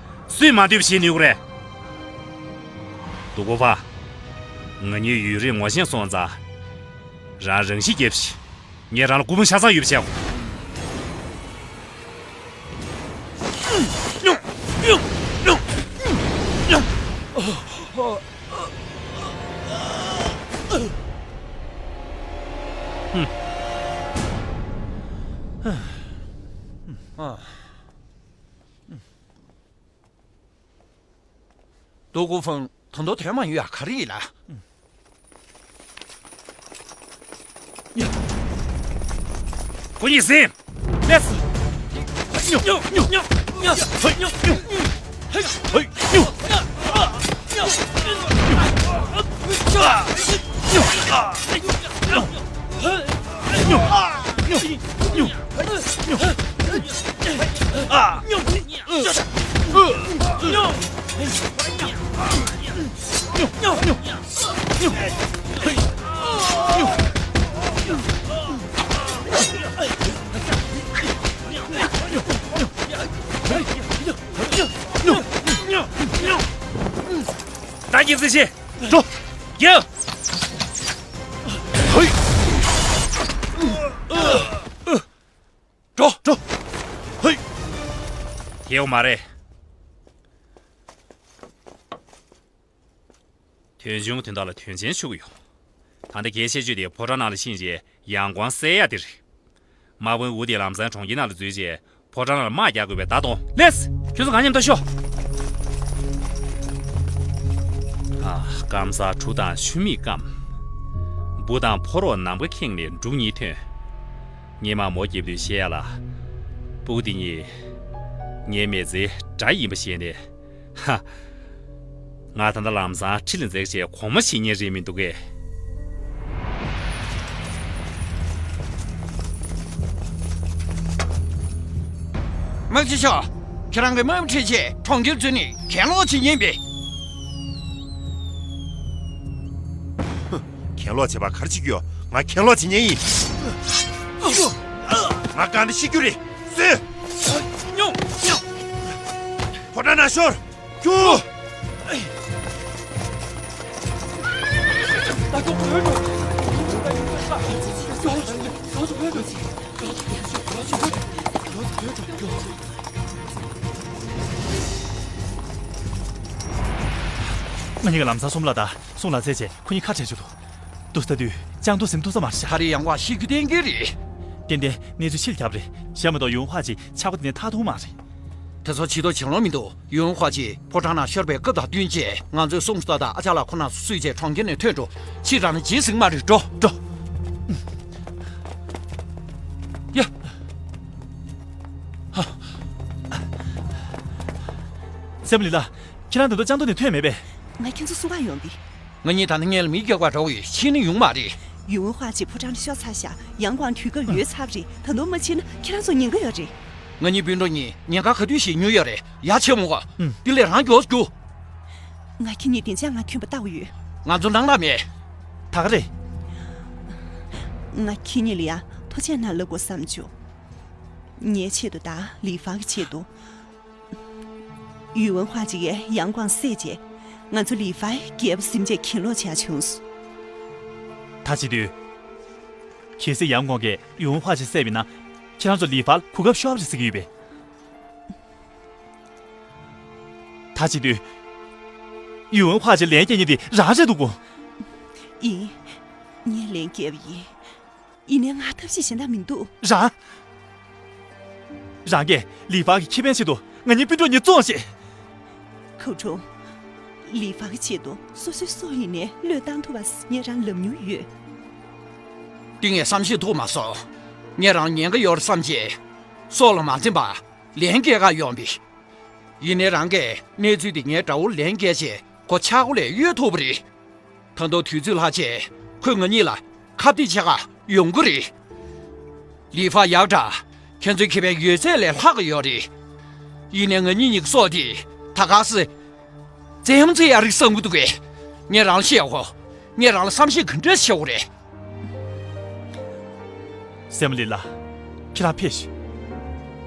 སུས་མ་འདོད་པ་བྱེད་ནུས་ཀྱི་རེད། ཏུའུ་ཀུའུ་ཧྥ། ང་གཉིས་ཡུན་རིང་ངོ་ཤེས་སོང་ཙང་། རང་རང་ཤི་རྒྱབ་ཤིག་ངས་རང་ལ་སྐུ་ཕུང་ཆ་ཚང་ཡོད་པ་བྱས། ཏུའུ་ཀུའུ་ཧྥང་། ད་དུང་དོན་མ་ཡོང་ཡ་ག་རེ་ཡིན་ལ། ཁོ་གཉིས་ཟིན། ལེགས། ད་གིན་ཙི་ཤེ། འགྲོ། རྒྱལ། ཧོ། འགྲོ། འགྲོ། ཧོ། དེའོ་མ་རེད། དོན་ཆུང་དོན་དག་ལ་དོན་ཆེན་ཤོར་གྱི་ཡོད། ད་ལྟ་གལ་ཆེ་ཤོས་དེ་ཕོ་བྲང་ནང་ལ་ཕྱིན་རྗེས་ཡང་ཀོང་བསད་ཡ་དེ་རེད། དམག་དཔོན་ཝུ་དེ་ལམ་སང་གྲོང་ཁྱེར་ནང་ལ་འཛུལ་རྗེས་ཕོ་བྲང་ནང་ལ་དམག་རྒྱག་དགོས་པའི་བརྡ་གཏོང་། ལེགས། ཁྱོད་ཚོ་ང་མཉམ་དུ་ཤོག་ཨ། སྐམ་ས་གྲུ་དང་ཆུ་མིག་སྐམ། བུ་དང་ཕོ་རོག་ནམ་མཁའ་ཁེངས་ནས་འབྲུ་གཉིས་ཐོན། སྔོན་མ་མོ་རྒྱབ་དུས་བཤད་ཡ་ལ། སྤུ་གུ་དེ་གཉིས་ངའི་མི་ཚེའི་དགྲ་ཡིན་པ་ཤེས་ནས། ཧ། ང་ད་ལྟ་ལམ་སང་ཁྲི་ལ་འཛེགས་བྱས་གོང་མ་བྱེད་མཁན་རེད་མི་འདུག་གས། དམག་སྤྱི་ཤོག་ཁྱེད་རང་གི་དམག་མི་ཁྲིད་བྱས་གྲོང་ཁྱེར་འཛུལ་ནས་གྱེན་ལོག་བྱེད་མཁན་པས། གྱེན་ལོག་བྱེད་པ་ག་རེ་བྱེད་ཀྱི་ཡོད། ང་གྱེན་ལོག་བྱེད་མཁན་ཡིན། ང་གང་འདྲ་ཤི་རྒྱུ་རེད། སུས། ཕོ་བྲང་ནང་ཤོར། ཁྱུ། ང་གཉིས་ཀ་ལམ་སང་སུམ་ལ་དང་སུང་ལ་བཙལ་བྱས་ཁོ་གཉིས་ཁ་བྲལ་བཅུག་འདུག་ཏུ་ལྟ་དུས་ཅང་ཏུ་སེམས་སྡུག་ས་མ་རེད་ཤག་ད་རེས་ཡང་བ་ཤི་རྒྱུ་གཏན་འཁེལ་རེད། ཏན་ཏན་གནས་ཚུལ་ཕྱི་ལ་ཁྱབ་རེད། གཞན་མ་གཏོགས་ཡུན་ཧྭ་ཅིག་ཆག་པ་དེ་ནས་ཐར་ཐུབ་མ་རེད། དེ་ཚོ་བྱེད་དོ་བྱེད་ལོང་མི་འདུག་ཡུན་ཧྭ་ཅིག་ཕོ་བྲང་ནང་ཤོར་བའི་སྐབས་དང་བསྟུན་བྱས་ང་ཚོས་སུང་སྟ་དང་ཨ་ཅག་ལ་ཁོ་རྣམ་ཚོ་བསུས་བྱས་གྲོང་ཁྱེར་ནས་ཐོན་འགྲོ། ཕྱིར་རང་ནས་རྗེས་ཟིན་མ་རེད། འགྲོ། འགྲོ། ཡ། སེམས་ལི་ལ། ཁྱེད་རང་ད་དུང་ཅང་ཏུ་ནས་ཐོན་མེད་པས། ང་ཁྱེད་ཚོ་སུ་བ་ཡོང་གི། ང་གཉིས་ད་ནི་ངལ་མི་རྒྱག་པ་འགྲོ་བའི་ཕྱིན་ནི་ཡོང་མ་རེད། ཡུང་ཧྭ་ཅིག་ཕོ་བྲང་ཤོར་ཚར་ཤག་ཡང་ཀོང་དུས་སྐབས་ཡོལ་ཚར་རེད། ད་དུང་མ་ཕྱིན་ན་ཁྱེད་རང་ཚོ་ཉེན་ཁ་ཡོད་རེད། ང་གཉིས་སྤུན་གྲོགས་གཉིས་ཉེན་ཁ་ག་དུས་ཤིག་ཉུལ་ཡོད་རེད། ཡ་ཆེ་མོ་ག་ཨུམ། དེ་ལས་རང་མགྱོགས་རྒྱུགས། ང་ཁྱེད་གཉིས་བདེ་འཇགས་ངང་ཐོན་པ་ལྟ་གི་ཡོད། ང་ཚོ་ནང་ལ་མེད། ད་ག་རེད། ང་ཁྱེད་གཉིས་ལ་ཡ་ཐུགས་རྗེ་གནང་ལབ་དགོས་བསམ་བྱུང་། ངའི་ཆེད་དུ་དང་ལི་ཧྥང་གི་ཆེད་དུ། ཡུས་ཝུན་ཧྭ་ཅིག་གིས་ཡང་ཀོང་བསད་རྗེས། ང་ཚོ་ལི་ཧྥའི་རྒྱལ་པོ་ཟིན་བྱས་གྱེན་ལོག་བྱས་བྱུང་སོང་། ད་བྱེད་དུས། གལ་སྲིད་ཡང་ཀོང་གིས་ཡུས་ཝུན་ཧྭ་ཅིག་བསད་པ་ཡིན་ན། ཁྱེད་རང་ཚོ་ལི་ཧྥར་གོ་སྐབས་ཤོར་བ་རེད་ཟེར་གྱི་ཡོད་པས། ད་བྱེད་དུས། ཡུས་ཝུན་ཧྭ་ཅིག་ལན་སྐྱེལ་མཁན་དེ་རང་རེད་འདུག་གོ། ཡིན། ངས་ལན་སྐྱེལ་བ་ཡིན། ཡིན་ནའི་ང་ཐབས་ཤེས་གཞན་དག་མི་འདུག་རང་། རང་གིས་ལི་ཧྥ་གི་ཁེ་ཕན་ཆེད་དུ་ང་གཉིས་སྤུན་གྲོགས་གཉིས་བཙོང་ཞེས། ཁོ་ཁྲོ། ལི་ཧྥང་གི་ཆེད་དུ་སོ་སོའི་སྲོག་ཡིན་ནའི་བློས་བཏང་ཐུབ་པ་ངས་རང་ལབ་མྱོང་ཡོད། འདི་ངས་བསམ་ཤེས་ཐུབ་མ་སོང་། ངས་རང་ཉེན་ཁ་ཡོད་རེད་བསམ་བྱས། སྲོག་ལ་མ་འཛེམས་པར་ལན་སྐྱེལ་ག་ཡོང་པས། ཡིན་ནའི་རང་གིས་གནས་ཚུལ་འདི་ངའི་དགྲ་བོར་ལན་སྐྱེལ་བྱས་ཁོ་ཆག་སྒོ་ལས་གཡོལ་ཐུབ་པ་རེད། ད་དུང་དུས་ཚོད་ལྷག་བྱས་ཁོས་ང་གཉིས་ལ་ཁ་གཏད་བྱེད་ག་ཡོང་གི་རེད། ལི་ཧྥང་ཡག་དྲག་ཁྱེད་ཚོའི་ཁེ་ཕན་ཡོད་ཚད་ལས་ལྷག་གི་ཡོད་རེད། ཡིན་ནའི་ང་གཉིས་གཉིས་ཀྱི་སྲོག་དེ་ད་ག་སེ་བཙན་གཡེམ་བྱེད་ཡ་རིགས་བསམ་གི་འདུག་གས། ངས་རང་ལ་བཤད་འོ། ངས་རང་ལ་བསམ་ཤེས་ག་འདྲ་བྱེད་འོ་རེད། སྲས་མོ་ལི་ལ། ཁྱེད་རང་ཕེབས་ཤིག་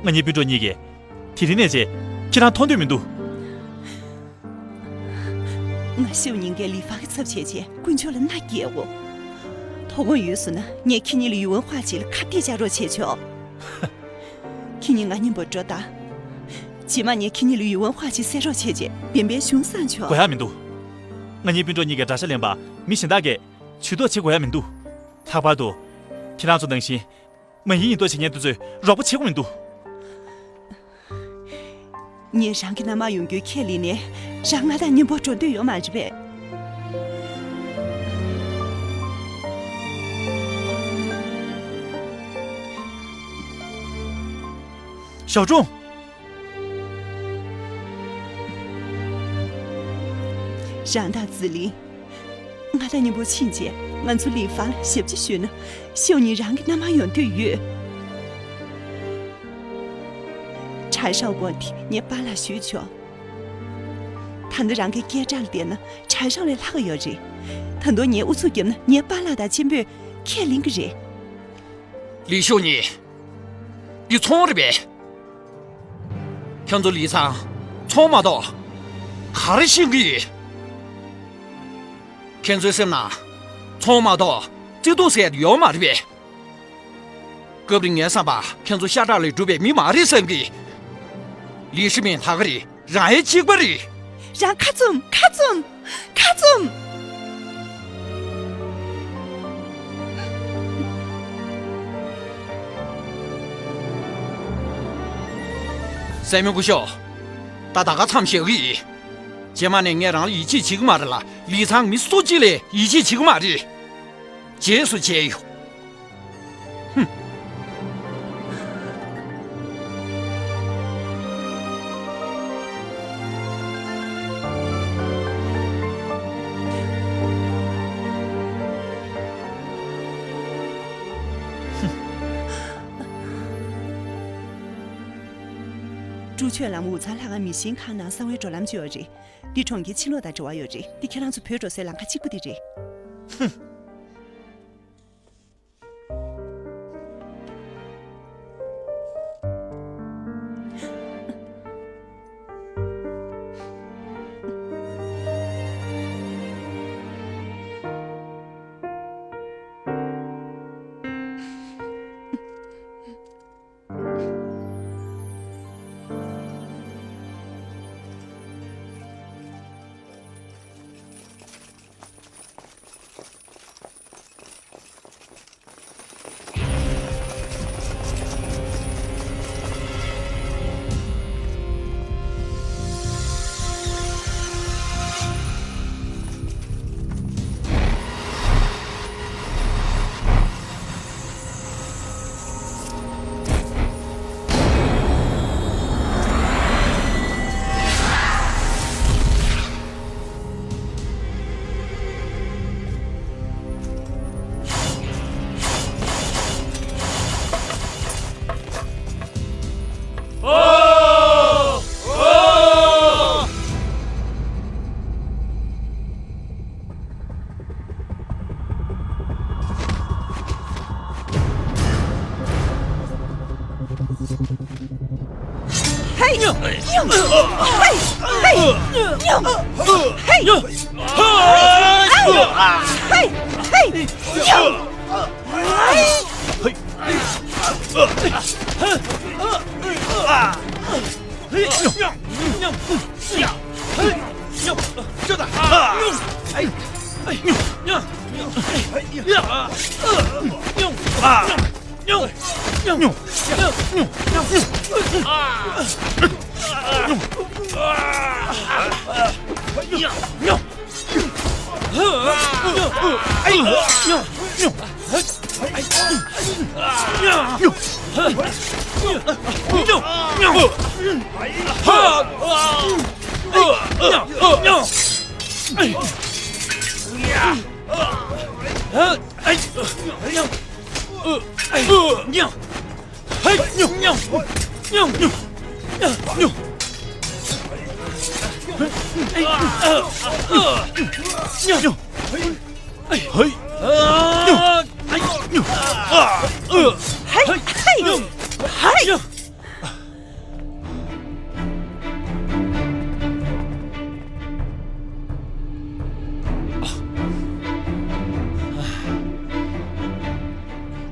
ང་གཉིས་སྤུན་གྲོགས་གཉིས་ཀས་དེ་རིང་ནས་བྱས་ཁྱེད་རང་མཐོང་འདོད་མི་འདུག་ང་ཤི་བ་ཉིན་འགའི་ལི་ཧྥང་གི་ཚབ་བྱས་བྱས་དཀོན་མཆོག་ལ་མནའ་སྐྱེལ་འོ། དོ་དགོང་ཡོལ་སོང་ན་ངས་ཁྱེད་གཉིས་ལ་ཡུས་ཝུན་ཧྭ་ཅི་ལ་ཁ་གཏད་བྱ་རོགས་བྱས་ཆོག་ཁྱེད་གཉིས་ང་མཉམ་པོ་འགྲོ་དང་། རྗེས་མ་ངས་ཁྱེད་གཉིས་ལ་ཡུས་ཝུན་ཧྭ་ཅི་བསད་རོགས་བྱས་བྱས་བེམ་པའི་གཞུང་བསྲང་ཆོག་དགོས་ཡ་མི་འདུག་ང་གཉིས་སྤུན་གྲོགས་གཉིས་ཀས་དགྲ་ཤ་ལེན་པ་མི་གཞན་དག་གིས་ཇུས་གཏོགས་བྱེད་དགོས་ཡ་མི་འདུག་ལྷག་པར་དུ། ཁྱེད་རང་ཚོ་ནང་བཞིན། མ་ཡིན་ཡིན་མདོག་བྱེད་མཁན་དེ་ཚོས་རོགས་པ་བྱེད་དགོས་མི་འདུག་ངས་རང་གི་མནའ་མར་ཡོང་རྒྱུའི་ཁས་ལེན་ནས་རང་ང་དང་མཉམ་པོ་འགྲོ་འདོད་ཡོད་མ་རེད་པས། ཞའོ་ཀྲུང་། རང་དང་ཙི་ལིང་། ང་དང་མཉམ་པོ་ཕྱིན་རྗེས་ང་ཚོ་ལི་ཧྥང་ལ་ཞབས་ཕྱི་ཞུས་ན་ཤའོ་ཉིང་རང་གི་མནའ་མར་ཡོང་འདོད་ཡོད། ཁྲའེ་ཧྲའོ་དགོངས་ཏེ་ངའི་པཱ་ལགས་ཞུས་ཆོག་ད་ལྟ་རང་གི་སྐད་གྲགས་ལ་བལྟས་ན་ཁྲའེ་ཧྲའོ་ལས་ལྷག་ཡོད་རེད། ད་དུང་ངས་ཨུ་ཚུགས་བརྒྱབ་ན་ངའི་པཱ་ལགས་དང་གཅེན་པོས་ཁས་ལེན་གི་རེད། ལི་ཤའོ་ཉིང་། འདི་ཚོང་རེད་པས། ཁྱོད་ཚོ་ལི་ཚང་ཚོང་མ་གཏོགས་ག་རེ་ཤེས་ཀྱི་ཡོད། ཁྱེད་ཚོའི་སེམས་ནང་ཚོང་མ་གཏོགས་བརྩེ་དུང་ཟེར་ཡ་ཡོད་མ་རེད་པས། སྐབས་རེ་ངའི་བསམ་པར་ཁྱེད་ཚོ་ཤ་ཁྲག་ལས་གྲུབ་པའི་མི་མ་རེད་བསམ་གི། ལི་ཧྲི་མིན་ད་ག་རེད། རང་ཡང་གཅིག་པ་རེད། རང་ཁ་བཙུམ། ཁ་བཙུམ། ཁ་བཙུམ། སྲས་མོ་སྐུ་ཞབས། ད་ད་ག་མཚམས་བཞག་གི་ཡིན། རྗེས་མ་ནས་ངས་རང་ལ་ཡིད་ཆེས་བྱེད་ཀྱི་མ་རེད་ལ་ལི་ཚང་མི་སུ་གཅིག་ལས་ཡིད་ཆེས་བྱེད་ཀྱི་མ་རེད། རྗེས་སུ་མཇལ་ཡོང་། ཧུམ། ཀྲུའུ་ཆོས་ལགས། འུ་ཚང་ལྷ་ཁང་མི་ཤིང་ཁང་ནང་གསང་བའི་འགྲོ་ལམ་ཅིག་ཡོད་རེད། འདི་གྲོང་ཁྱེར་ཕྱི་ལོགས་དང་འབྲེལ་བ་ཡོད་རེད། འདི་ཁྱེད་རང་ཚོ་བུད་འགྲོ་སའི་ལམ་ཁ་གཅིག་པུ་དེ་རེད། ཧུམ།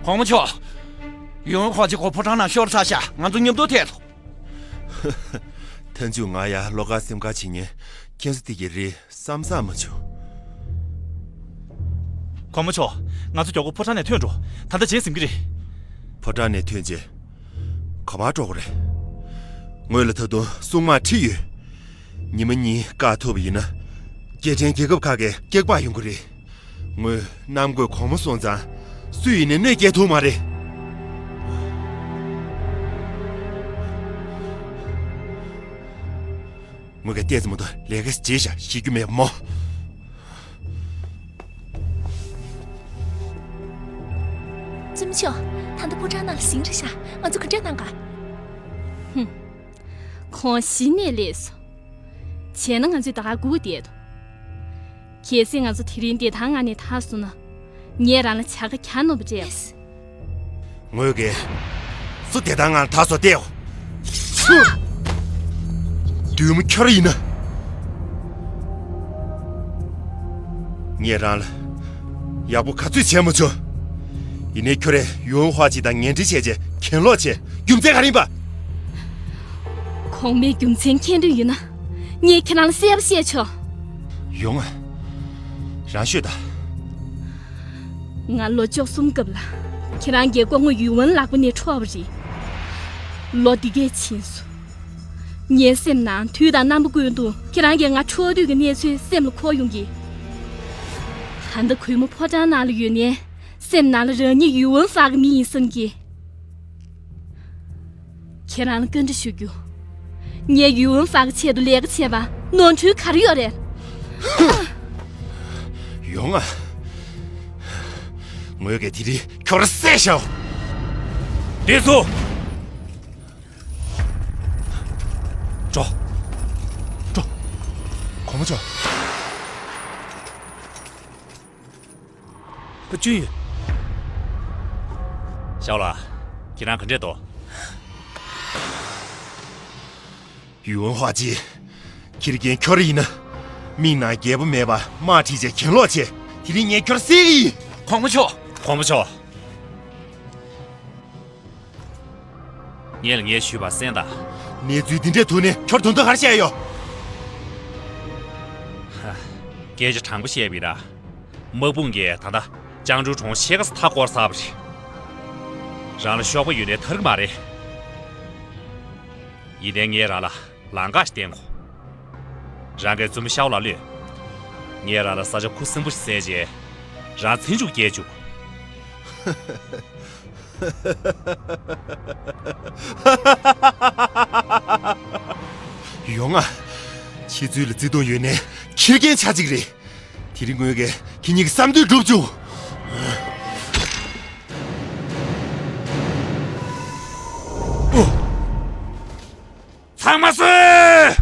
གོང་མ་མཆོག་ཡོང་ཁོ་ཅི་ཁོ་ཕོ་བྲང་ནང་ཤོར་ཚར་ཤག་ང་ཚོ་མཉམ་དུ་ཐད་དོ། ཐན་ཅུ་ང་ཡ་བློ་དཀར་སེམས་དཀར་བྱེད་ཉན་ཁྱེད་ཚོ་དེ་གི་རེད་བསམ་བསམ་མ་བྱུང་། གོང་མ་མཆོག་ང་ཚོ་མགྱོགས་པོ་ཕོ་བྲང་ནས་ཐོན་འགྲོ། ད་ལྟ་རྗེས་ཟིན་གི་རེད། ཕོ་བྲང་ནས་ཐོན་རྗེས་ག་པར་འགྲོ་གི་རེད། ངོས་ལ་ད་དུང་སྲུང་དམག་ཁྲིད་ཡོད། ཉི་མ་གཉིས་བཀག་ཐུབ་པ་ཡིན་ན། རྒྱལ་ཕྲན་རྒྱལ་ཁབ་ཁག་གི་སྐྱག་པ་ཡོང་གི་རེད། ངོས་གནམ་བསྐོས་གོང་མ་སོང་ཙང་སུ་ཡིན་ནའི་གནོད་སྐྱེལ་ཐུབ་མ་རེད། ངོས་ཀྱི་ལྟས་ཙམ་དུ་ལས་ཀ་བྱེད་བཞག་ཤེས་རྒྱུ་མེད་པ་མོ། བཙུན་མཆོག་ད་ལྟ་ཕོ་བྲང་ནང་ལ་ཟིན་རེད་ཤག་ང་ཚོ་ག་འདྲས་གནང་ག་ཧུམ། ཁོང་གཞི་ནས་ལས་སོ། བྱས་ན་ང་ཚོས་ད་ག་སྒུག་བསྡད་དོ། གལ་སྲིད་ང་ཚོ་དེ་རིང་བདེ་ཐང་ངང་ནས་ཐར་སོང་ན། ངས་རང་ལ་བྱ་དགའ་གྱ་ནོམ་པ་སྤྲད། ངོས་ཀྱིས་སུ་བདེ་ཐང་ངང་ཐར་སོང་བལྟས། བདུད་མོ་ཁྱོད་ཡིན་ན། ངས་རང་ལ་ཡག་པོ་ག་ཚོད་བྱས་མ་བྱུང་། ཡིན་ནའི་ཁྱོད་རས་ཡུན་ཧྭ་ཅི་དང་ངན་འབྲེལ་བྱས་རྗེས་གྱེན་ལོག་བྱས་རྒྱུ་མཚན་ག་རེ་ཡིན་པ། གོང་མའི་རྒྱུ་མཚན་མཁྱེན་འདོད་ཡོད་ན། ངས་ཁྱེད་རང་ལ་གསལ་པོ་བཤད་ཆོག་ཡོང་ང་། རང་ཤོད་དང་། ང་ལོ་བཅུ་གསུམ་སྐབས་ལ་ཁྱེད་རང་གི་སྐུ་ངོ་ཡུས་ཝུན་ལག་པ་ནས་འཕྲོག་པ་རེད། ལོ་འདི་གས་ཕྱིན་སོང་། ངའི་སེམས་ནང་དུས་དང་རྣམ་པ་ཀུན་ཏུ་ཁྱེད་རང་གིས་ང་འཕྲོག་དུས་ཀྱི་གནས་ཚུལ་སེམས་ལ་འཁོར་ཡོང་གི། ད་ལྟ་གུས་མོ་ཕོ་བྲང་ནང་ལ་ཡོད་ནའི་སེམས་ནང་ལ་རང་ཉིད་ཡུས་ཝུན་ཧྥ་གི་མི་ཡིན་བསམ་གི། ཁྱེད་རང་ལ་བཀའ་འདྲི་ཞུ་རྒྱུ། ངས་ཡུས་ཝུན་ཧྥ་གི་ཆེད་དུ་ལས་ཀ་བྱས་པ་ནོར་འཁྲུལ་ག་རེ་ཡོད་རེད། ཡོང་ང་། ངོས་ཀྱིས་དེ་རིང་ཁྱོད་ར་བསད་བཞག་འདི་ཚོ། འགྲོ། འགྲོ། གོང་མ་མཆོག་པ་ཅུན་ཡོད། ཞའོ་ལགས། ཁྱེད་རང་ག་འདྲས་འདུག་ཡུས་ཧྭ་ཅི། ཁྱི་རྒན་ཁྱོད་ར་ཡིན་ན། མིག་ནང་རྒྱལ་པོ་མེད་པ་དམག་ཁྲིད་བྱས་གྱེན་ལོག་བྱས། དེ་རིང་ངས་ཁྱོད་བསད་གི་ཡིན། གོང་མ་མཆོག་གོང་མ་མཆོག་ངས་ལ་ངས་ཞུས་པ་གསན་དང་། གནས་ཚུལ་འདི་འདྲས་ཐུག་ནས་ཁྱོད་དོན་དག་ག་རེ་བཤད་ཡོད། ཧ། སྐད་ཆ་དྲང་པོ་བཤད་པ་ཡིན་ན། དམག་དཔུང་གིས་ད་ལྟ་ལྕང་ཀྲུའུ་གྲོང་ཤེལ་དཀར་ས་མཐའ་བསྐོར་ཚར་བ་རེད། རང་ལ་གཤོག་པ་ཡོད་ནའི་ཐར་གི་མ་རེད། ཡིན་ནའི་ངས་རང་ལ་ལམ་ཁ་ཞིག་བསྟན་གོ། རང་གིས་བཙུན་མོ་ཤའོ་ལ་གློད། ངས་རང་ལ་ས་ཆ་ཁུ་སིམ་པོ་ཞིག་བཙལ་རྗེས། རང་མཚན་མཇུག་སྐྱེལ་བཅུག་ཡོང་ང་། ཕྱི་ཚུལ་ལ་བརྩེ་དུང་ཡོད་ནའི་ཁྱི་རྒན་ཆ་གཅིག་རེད། དེ་རིང་ངོས་ཀྱིས་ཁྱེད་གཉིས་ཀྱི་བསམ་འདུན་སྒྲུབ་བཅུག་ཚང་མ་གསོད།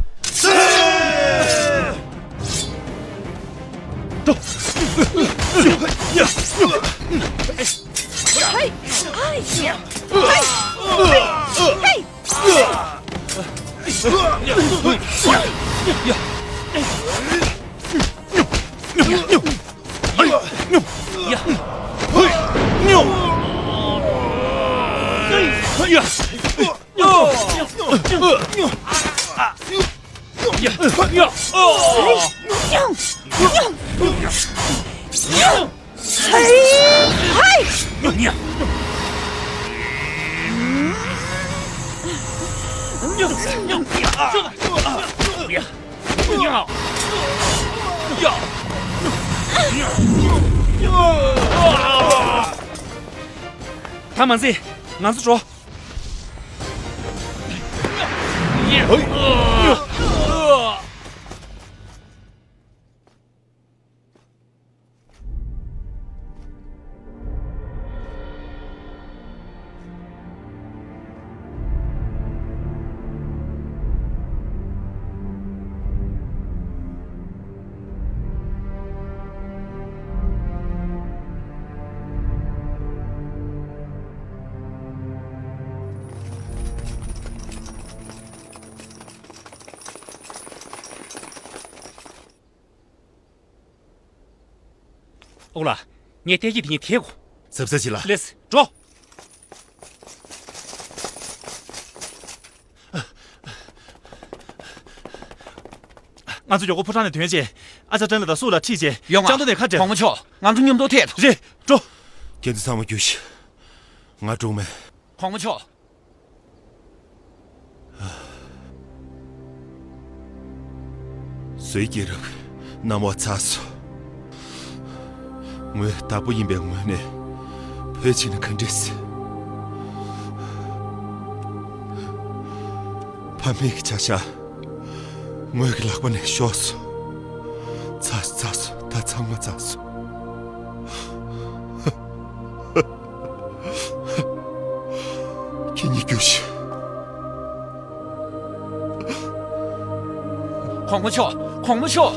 ད་མ་འཛེགས། ང་ཚོ་འགྲོ། ཨོ་ལ། ངས་ལྟས་ཀྱི་དེ་ཉིད་དེད་གོ། གཟབ་གཟབ་བྱེད་ལ། ལེས། འགྲོ། ང་ཚོ་མགྱོགས་པོ་ཕོ་བྲང་ནས་ཐོན་རྗེས། ཨ་ཅག་ཀྲེན་ལགས་དང་སུའུ་ལགས་ཁྲིད་རྗེས། ཡོང་ང་། ལྕང་རྡོ་ནས་ཁ་བྲལ། གོང་མ་མཆོག་ང་ཚོ་མཉམ་དུ་ཐད་དོ། རེད། འགྲོ། ཁྱེད་ཚོ་ཚང་མ་རྒྱུགས་ཤིག་ང་འགྲོ་མེད། གོང་མ་མཆོག་བཟོའི་སྐྱེས་རབས་གནམ་འོག་ཚ་སོང་། ངོས་བདག་པོ་ཡིན་པའི་ངོས་ནས་བོད་ཕྱིན་ན་ག་འདྲས་སྲིད། ཕ་མེས་ཀྱི་བྱ་བཞག་ངོས་ཀྱི་ལག་པ་ནས་ཤོར་སོང་། ཚ་སོང་ཚ་སོང་། ད་ཚང་མ་ཚ་སོང་། ཁྱེད་གཉིས་རྒྱུགས་ཤིག་གོང་མ་མཆོག་གོང་མ་མཆོག་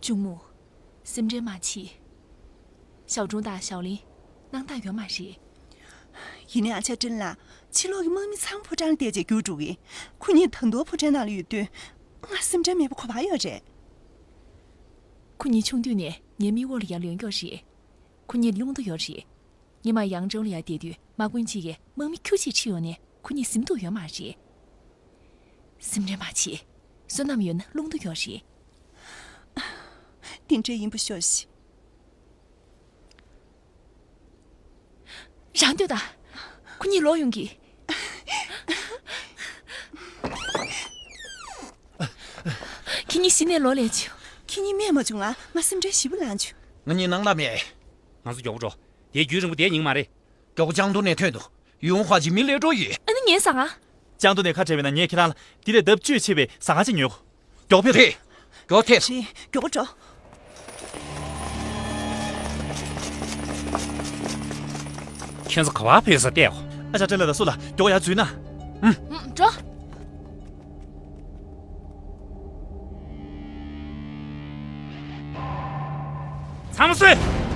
གཅུང་མོ། སེམས་ཁྲལ་མ་བྱེད། ཞའོ་ཀྲུང་དང་ཞའོ་ལིན་སྣང་དག་ཡོད་མ་རེད། ཡིན་ནའི་ཨ་ཅག་ཀྲིན་ལགས། ཕྱི་ལོགས་ཀྱི་དམག་མི་ཚང་ཕོ་བྲང་ལ་བསྡད་བྱས་རྒྱུགས་འགྲོ་གི། ཁོ་གཉིས་ད་དུང་ཕོ་བྲང་ནང་ལ་ཡོད་དུས། ང་སེམས་ཁྲལ་མེད་པ་ག་པར་ཡོད་རེད། ཁོ་གཉིས་ཆུང་དུས་ནས་ངའི་མིག་འོག་ལ་ཡར་ལོན་མཁན་རེད། ཁོ་གཉིས་རླུང་རྟ་ཡོད་རེད། ཉི་མ་ཡང་ཀྲོའུ་ལ་ཡར་བསྡད་དུས་དམག་དཔོན་གཅིག་གིས་དམག་མི་ཁྱུ་གཅིག་ཁྲིད་ཡོང་ནས་ཁོ་གཉིས་ཟིན་ཐུབ་ཡོད་མ་རེད། སེམས་ཁྲལ་མ་བྱེད། བསོད་ནམས་ཡོད་ན་རླུང་རྟ་ཡོད་རེད། དེ་འདྲ་ཡིན་པ་ཤོད་ཤིག་རང་སྡོད་དང་། ཁོ་གཉིས་ལོག་ཡོང་གི། ཁྱེད་གཉིས་གཞི་ནས་ལོག་སླེབས་བྱུང་། ཁྱེད་གཉིས་སྨྲས་མ་བྱུང་ང་། ང་སེམས་ཁྲལ་ཞེ་པོ་ལངས་བྱུང་། ང་གཉིས་སྣང་དག་མེད། ང་ཚོ་མགྱོགས་པོ་འགྲོ། དེའི་རྒྱུན་རིང་པོ་བསྡད་ཉན་གྱི་མ་རེད། མགྱོགས་པོ་ལྕང་རྡོ་ནས་ཐོན་འདུག་ཡོང་ཧྭ་ཅི་མིན་སླེབས་འགྲོ་ཡོད། ཨ་ནི་ངའི་ཟ་ཁང་། ལྕང་རྡོ་ནས་ཁ་བྲལ་བ་ཡིན་ན་ངས་ཁྱེད་རང་ལ་དེ་ལས་ལྡབ་བཅུ་ཆེ་བའི་ཟ་ཁང་ཅིག་ཉོས། མགྱོགས་ཕེབས། ཐེ། མགྱོགས་ཐེབས། རེད། མགྱོགས་པོ་འགྲོ། ཁྱེད་ཚོ་ག་པར་ཕེབས་ས་བལྟས། ཨ་ཅག་ཀྲེན་ལགས་དང་སུའུ་ལགས་མགྱོགས་པོ་ཡར་འཛུལ་ན། ཨུམ། ཨུམ། འགྲོ། ཚང་མ་སོད།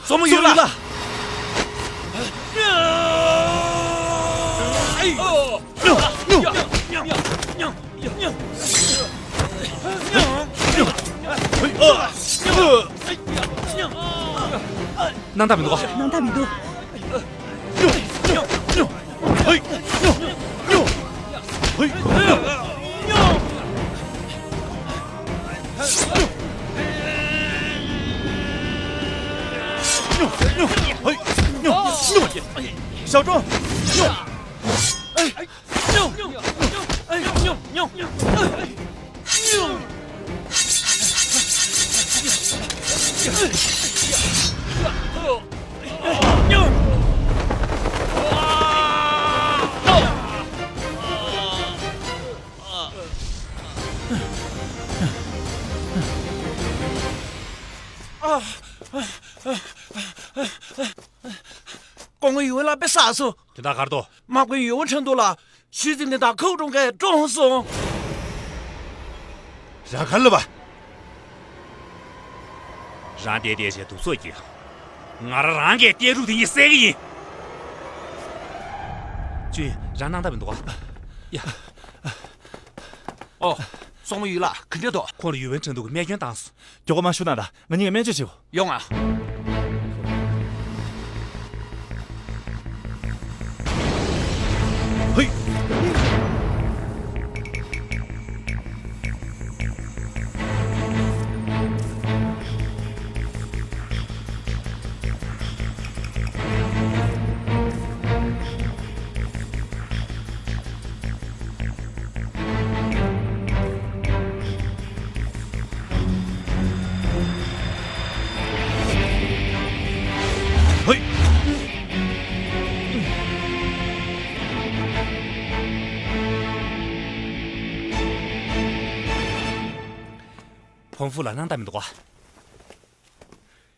བཙོང་མོ་ཡོད་ལགས། སྣང་དག་མི་འདུག་ག་སྣང་དག་མི་འདུག་ཞའོ་ཀྲུང་། སྐུ་ངོ་ཡུས་ཝུན་ལགས། དཔེ་བསགས་སོང་། དེ་དག་གར་དོ། དམག་དཔོན་ཡུས་ཝུན་ཁྲིན་ཏུའུ་ལགས་ཞུས་ཙི་ནི་དང་ཁའུ་ཀྲུང་གིས་བཀྲོངས་སོང་། རང་ག་རེ་ལབ་པ། རང་བལྟས་བལྟས་བྱས་དུག་སོགས་ཀྱིས། ང་རང་རང་གི་གཏད་རུག་དེ་གཉིས་བསད་ཀྱི་ཡིན། ཅུན། རང་སྣང་དག་མི་འདུག་ག་ཡ། ཨོ། བཙོང་མོ་ཡུས་ལགས། ག་འདྲ་འདུག་ཁོང་ལ་ཡུས་ཝུན་ཁྲིན་ཏུའུ་གིས་རྨས་སྐྱོན་བཏང་སོང་། མགྱོགས་པོ་མར་བཞུགས་གནང་དང་། ང་གཉིས་ཀྱིས་སྨན་བཅོས་བྱེད་དགོས། ཡོང་ང་། ཧོས། ཧོས། ཕོང་ཧྥུ་ལ་སྣང་དག་མི་འདུག་ག་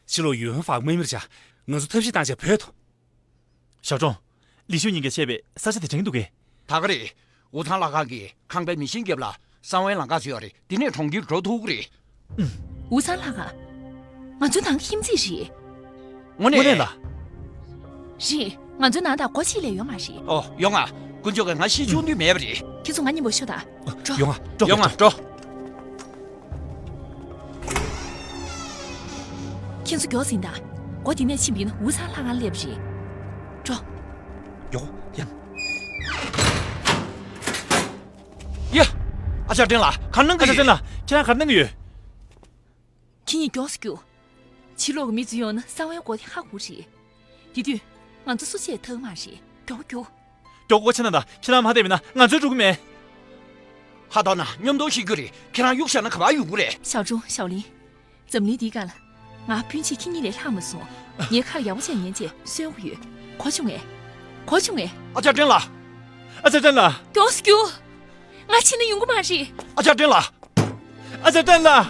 ཕྱི་ལོགས་ཡུས་ཧུན་ཧྥ་དམག་མིར་བྱ། ང་ཚོ་ཐབས་ཤེས་བཏང་བྱས་བྲོས་ཐོངས། ཞའོ་ཀྲུང་། ལི་ཤུ་གཉིས་ཀྱིས་བཤད་པའི་ས་ཆ་དེ་དྲན་གྱི་འདུག་གས། ད་ག་རེད། ཝུ་ཚང་ལྷ་ཁང་གི་ཁང་པའི་མེ་ཤིང་རྒྱབ་ལ་གསང་བའི་ལམ་ཁ་ཚུད་ཡོད་རེད། དེ་ནས་གྲོང་ཁྱེར་འགྲོ་ཐུབ་ཀྱི་རེད། ཝུ་ཚང་ལྷ་ཁང་། ང་ཚོའི་ནང་གི་ཁྱིམ་མཚེས་རེད། དངོས་གནས། དངོས་གནས་ལ། རེད། ང་ཚོའི་ནང་ད་སྒོ་ཕྱེ་ལས་ཡོད་མ་རེད། ཨོ། ཡོང་ང་། དཀོན་མཆོག་གིས་ང་ཤི་བཅུག་འདོད་མེད་པ་རེད། ཁྱེད་ཚོ་ང་གཉིས་པོ་ཤོག་དང་། འགྲོ། ཡོང་ང་། འགྲོ། ཡོང་ང་། འགྲོ། ཁྱེད་ཚོ་མགྱོགས་ཟིན་དང་། སྒོ་དེ་ནས་ཕྱིན་པ་ཡིན་ན་ཝུ་ཚང་ལྷ་ཁང་སླེབས་རེད། འགྲོ། མགྱོགས། ཡ། ཡ། ཨ་ཅག་ཀྲེན་ལགས། ག་རེ་གནང་གི་ཡོད། ཨ་ཅག་ཀྲེན་ལགས། ཁྱེད་རང་ག་རེ་གནང་གི་ཡོད། ཁྱེད་གཉིས་མགྱོགས་སུ་རྒྱུགས། ཕྱི་ལོགས་ཀྱི་མི་ཚོ་ཡོང་ན་གསང་བའི་སྒོ་དེ་ཧ་གོ་རེད། དེ་དུས་ང་ཚོ་སུ་ཆད་ཐག་མ་རེད། མགྱོགས་རྒྱུགས། མགྱོགས་པོ་བྱེད་གནང་དང་། ཁྱེད་རང་མ་བསྡད་པ་ཡིན་ན་ང་ཚོས་འགྲོ་གི་མེད། ཧ་ཐོག་ན་མཉམ་དུ་ཤི་རྒྱུ་རེད། ཁྱེད་རང་གཡུག་བཞག་ན་ག་པར་གཡུག་དགོས་རེད། ཞའོ་ཀྲུང་། ཞའོ་ལིན། འཛམ་གླིང་འདིའི་སྒང་ལ་ང་ཕུན་ཆེ་ཁྱེད་གཉིས་ལས་ལྷག་མ་སོང་། ངས་ཁ་ལ་ཡག་པོ་བྱས་ཉན་བྱས་གསོན་དགོས་ཡོད། གོ་བྱུང་ངས། གོ་བྱུང་ངས། ཨ་ཅག་ཀྲེན་ལགས། ཨ་ཅག་ཀྲེན་ལགས། མགྱོགས་སུ་རྒྱུགས། ང་ཕྱིན་ན་ཡོང་གི་མ་རེད། ཨ་ཅག་ཀྲེན་ལགས། ཨ་ཅག་ཀྲེན་ལགས།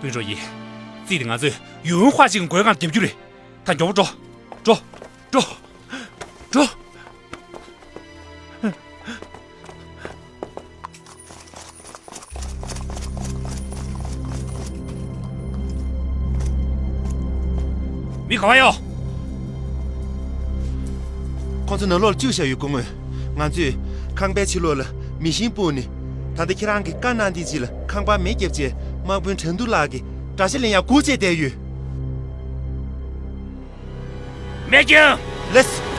ཀུན་རོ་ཡི། རྩིས་དེ་ང་ཚོས་ཡུན་ཧྭ་ཅིག་མགོའི་སྒང་བརྒྱབ་རྒྱུ་རེད། ད་མགྱོགས་པོ་འགྲོ། འགྲོ། འགྲོ། འགྲོ། མི་ག་པར་ཡོད། ཁོང་ཚོ་ནང་ལོགས་ལ་བཅུག་བཞག་ཡོད། སྐུ་ངོ། ང་ཚོས་ཁང་པའི་ཕྱི་ལོགས་ལ་མེ་ཤིང་སྤུངས་ནས། ད་ལྟ་ཁྱེད་རང་གིས་བཀའ་གནང་དེའི་རྗེས་ལ་ཁང་པར་མེ་བརྒྱབ་བྱས། དམག་དཔོན་ཁྲེན་ཏུའུ་ལགས་ཀྱི་དགྲ་ཤ་ལེན་ཡག་སྒུག་བྱས་བསྡད་ཡོད། མེ་རྒྱང་། ལེགས།